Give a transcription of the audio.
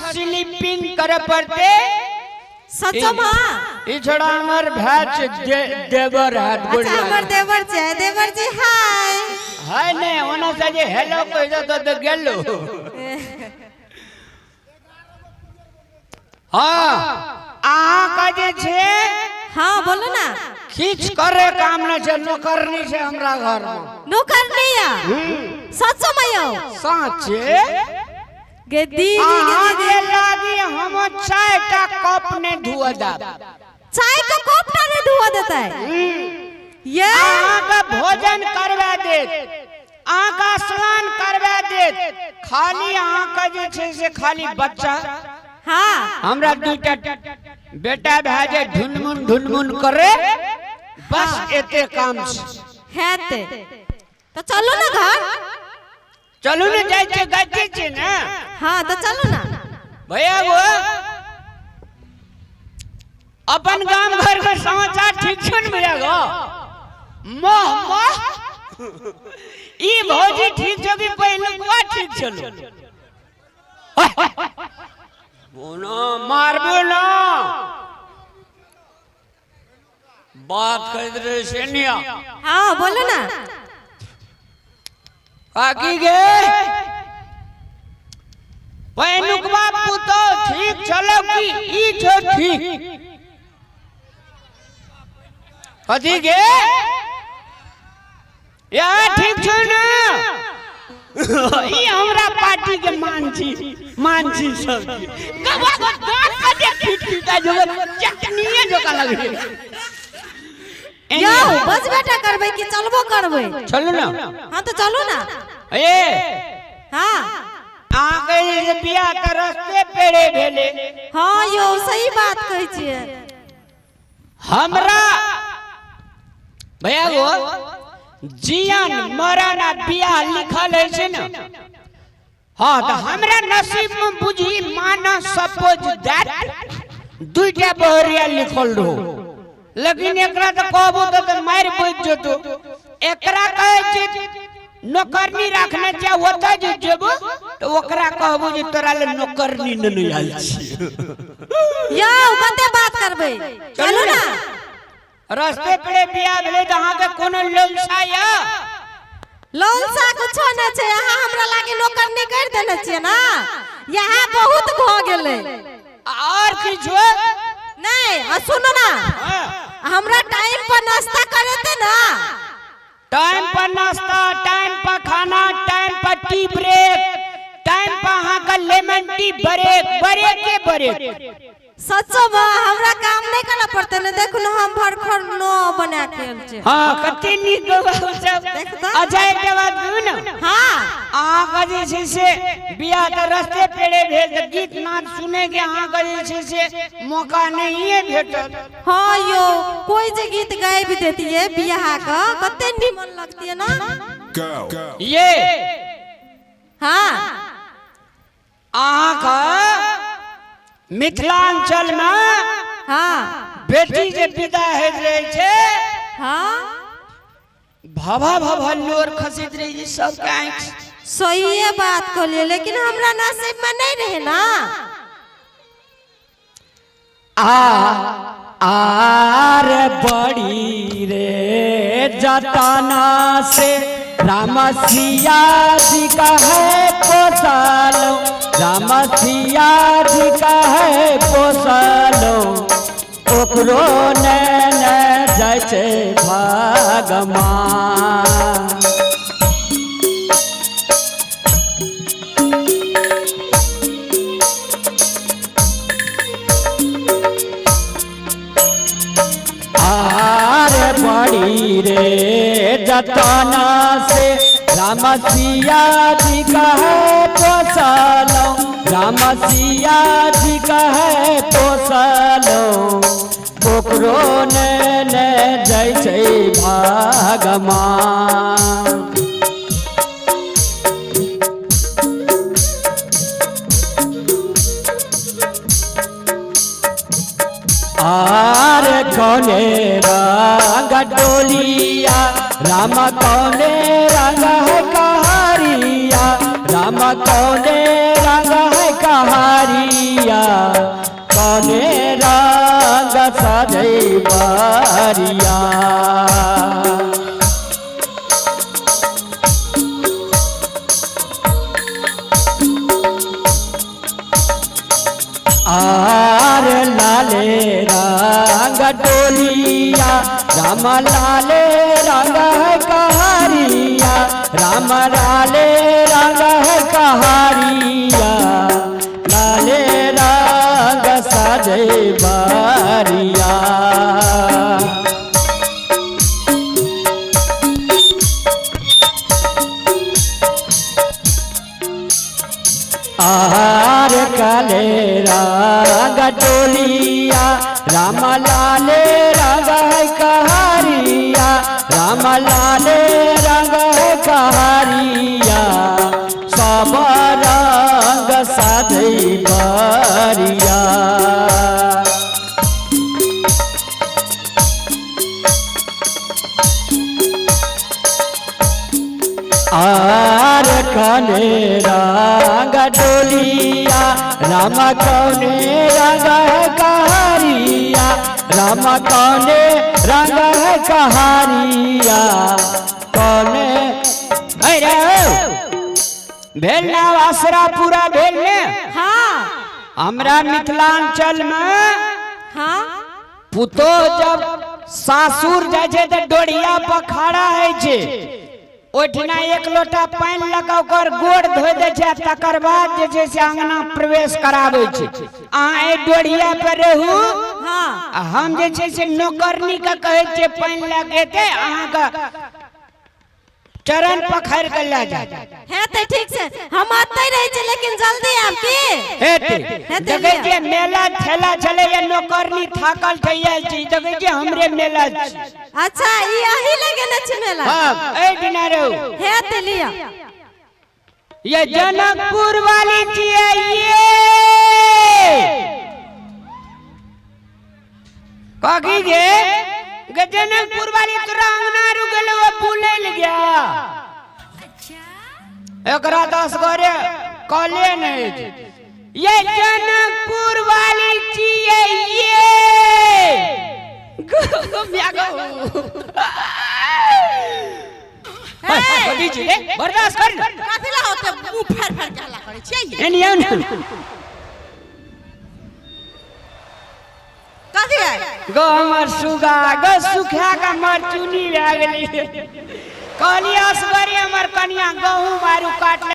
Sleeping करे पड़ते। सचो मां ई छोड़ा हमर भाई छै, देवर हाथ गोड़। अच्छा, हमर देवर छै। देवर जी हाय। हाय नहीं, ओना से जे हेलो कहि दो तो गेलो। हाँ, अहाँ का जे छै। हाँ, बोलो ना। खींच करे काम न छै, नौकरनी छै हमरा घर में। नौकरनी या? सचो में यो? साचे। गे दीदी, गे अहाँ दीदी। के लागी हम चाय टा कप ने धुआ दाब। चाय का कप टा ने धुआ देता है ये? अहाँ का भोजन करवा देत, अहाँ का स्नान करवा देत, खाली अहाँ का जे छै से खाली बच्चा। हाँ। हमरा दूटा बेटा भए जे ढुनमुन ढुनमुन करे, बस एते काम छै। हेते तो चलो ना घर। चलू ने, जाइ छै गाइते छै ने। हाँ, तो चलो ना। भैया, वो अपन गाम घर के समाचार ठीक छै ने भैया गो? मोह मोह ई भौजी ठीक छौ कि पहिलुकवा ठीक छलो? बोनो मारबो ना, बात करैत रहे से निया। हाँ, बोलो ना। काकी गे, पहिलुकवा पुतो ठीक छलो कि ई छो ठीक? कथी गे, यहाँ ठीक छौ ना? ई हमरा पार्टी के मान छी, मान छी सब गवा दांत कते खींच जो चटनीए जोका लगे। यौ, बस बेटा करबै कि चलबो करबै? चलू ना। हाँ, तो चलो ना। ए। हाँ। अहाँके जे बियाह तऽ रस्ते पेड़े भेले। हाँ यौ, सही बात कहै छियै। हमरा भैया गो, जियन मरण आ बियाह लिखल है छै ने। हाँ, तऽ हमरा नसीब में बुझी माना सपोज that दुईटा बहरिया लिखल रहो, लेकिन एकरा तऽ कहबो तऽ मारि बचि जेतो। एकरा कहै छै नौकरनी राखने छै, ओतऽ जे जेबो तऽ ओकरा कहबो जे तोरा ले नौकरनी नहि आयल छी। यौ, कते बात करबै, चलू ना। रस्ते पे बियाह भेलै तऽ अहाँके कोनो लौलसा यऽ? लौलसा कुछो नहि छै। अहाँ हमरा लागे नौकरनी कर देने छियै ना, यहाँ बहुत भऽ गेलै। और किछु? नहीं, आ सुनो ना। हाँ। हमरा टाइम पर नाश्ता करेते ना। टाइम पर नाश्ता, टाइम पर खाना, टाइम पर टी ब्रेक, टाइम पर अहाँके लेमन टी ब्रेक, ब्रेके ब्रेक। सचो में हमरा काम नहीं करना पड़ते ने। देखू ना, हम भरखर नो बना के आयल छियै। हाँ, कते नीक गप सब। देख तऽ। अच्छा, एकटा बात कहू ने? हाँ। अहाँके जे छै से बियाह तऽ रस्ते पेड़े भेल, तऽ गीत नाद सुने के अहाँके जे छै से मौका नहिए भेटल। हाँ यो, कोई जे गीत गाबि देतियै बियाह का, कते निमन लगतियै ना। ये। हाँ। अहाँके मिथिलांचल में बेटी जे विदा होइत रहे छै, भभा भभा लोर खसैत रहे छै सबके आँखि। सहिए बात कहलियै, लेकिन हमरा नसीब में नहीं रहे ना। आ आर बड़ी रे जतना से राम सिया जी का है पोसालो, राम सिया जी का है पोसालो, ओकरो नैन जाइ छै भगवान। आर बड़ी रे जतना से राम सिया जी का है पोसालो, राम सिया जी का है पोसालो, ओकरो नैन जाइ छै भगवान। आर कौने रंग डोलिया राम, कौने रंग है कहारिया राम, कौने रंग है कहारिया। बारिया। आर लाले रंग डोलिया राम लाले रंग कहारिया राम लाले रंग कहारिया लाले रंग सजे बारिया। आहार काले रंग डोलिया राम लाले रंग कहारिया राम लाले रंग कहारिया सब रंग साधे बारिया। आर कने रंग डोलिया राम कौने रंग कहारिया राम कौने रंग कहारिया कौने। अरे भेल ना आसरा पूरा भेल ने। हाँ हमरा मिथिलांचल में हाँ पुतोह जब सासुर जाइ छै तऽ डोरिया पर खड़ा होइ छै, ओहिठिना एक लोटा पानि लऽ कऽ ओकर गोड़ धोइ दै छै, तकर बाद जे छै से अंगना प्रवेश कराबै छै। अहाँ एहि डोरिया पर रहू, हाँ आ हम जे छै से नौकरनी के कहै छियै पानि लऽ के एतै, अहाँके चरण पखारि कऽ लए जायत। हेतै ठीक छै, हम अतै रहै छी लेकिन जल्दी आब की हेतै। हेतै। देखै छियै मेला ठेला छलैया, नौकरनी थाकल ठैयल छी, देखै छियै हमरे मेला छी। अच्छा ई अही लगे ने छै मेला। हाँ एहिठिना रहू। हेतै लिअ। ये जनकपुर वाली छियै ये काकी गे गे जनकपुर वाली तोरा अंगना रुगल वो बुलैल गया। एकरा 10 गोरे कॉले नहीं छै। ये जनकपुर वाली छियै ये गो गो बर्दाश्त कर। कथी ला होते मुंह फाड़ फाड़ के हल्ला करै छियै? एनी आउ ने। कथी है? गो हमर सुगा गो सुखा के मरचुनी भए गेली। कहलियै असगरे हमर कनिया गहूम आरू काटले।